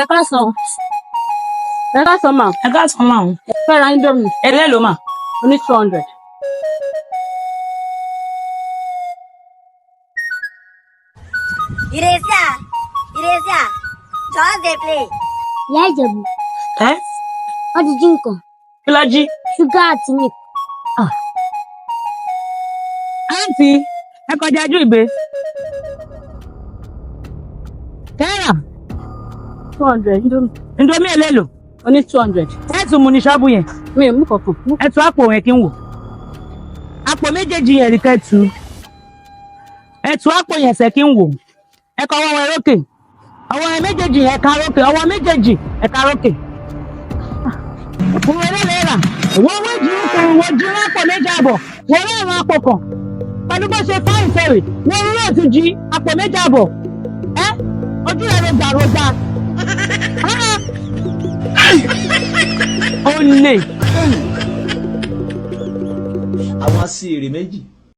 Ẹ káàsán. Ẹ káàsán mà. Ẹ káàsán mà o. Fẹ́ ra Indomie. Èló mà? Oní 200. You dey see ah, you dey see ah, just dey play. Ìyá Ìjẹ̀bú, Ẹ wọ́n ti jí nǹkan. Kí ló jí? Ṣúgà àti milk. Àǹtí, ẹ kọjá ojú ìgbé. Kẹ́rà. 200 Indomie. Indomie èló? Oní 200. Ẹ tún mu ní ṣọ́ọ̀bù yẹn. Mi ò mú kankan. Mú. Ẹ tú àpò yẹn kí n wò. Àpò méjèèjì yẹn rí kẹ́ tú. Ẹ tú àpò yẹn sẹ́ kí n wò. Ẹ kọ ọwọ́ wọn rókè. Ọwọ́ ẹ méjèèjì yẹn ká rókè. Ọwọ́ méjèèjì ẹ ká rókè. Òun eré rà. Wọ́n wọ́n jí kan, wọ́n jí lápò méjì àbọ̀. Wọ́n rán àwọn àpò kan. Pẹ̀lú bó ṣe fáìn sẹ́rì, wọ́n rí òtún jí àpò méjì àbọ̀. Ẹ́ ojú rẹ̀ ló gbà. Ó lè. Àwọn aṣiwèrè méjì.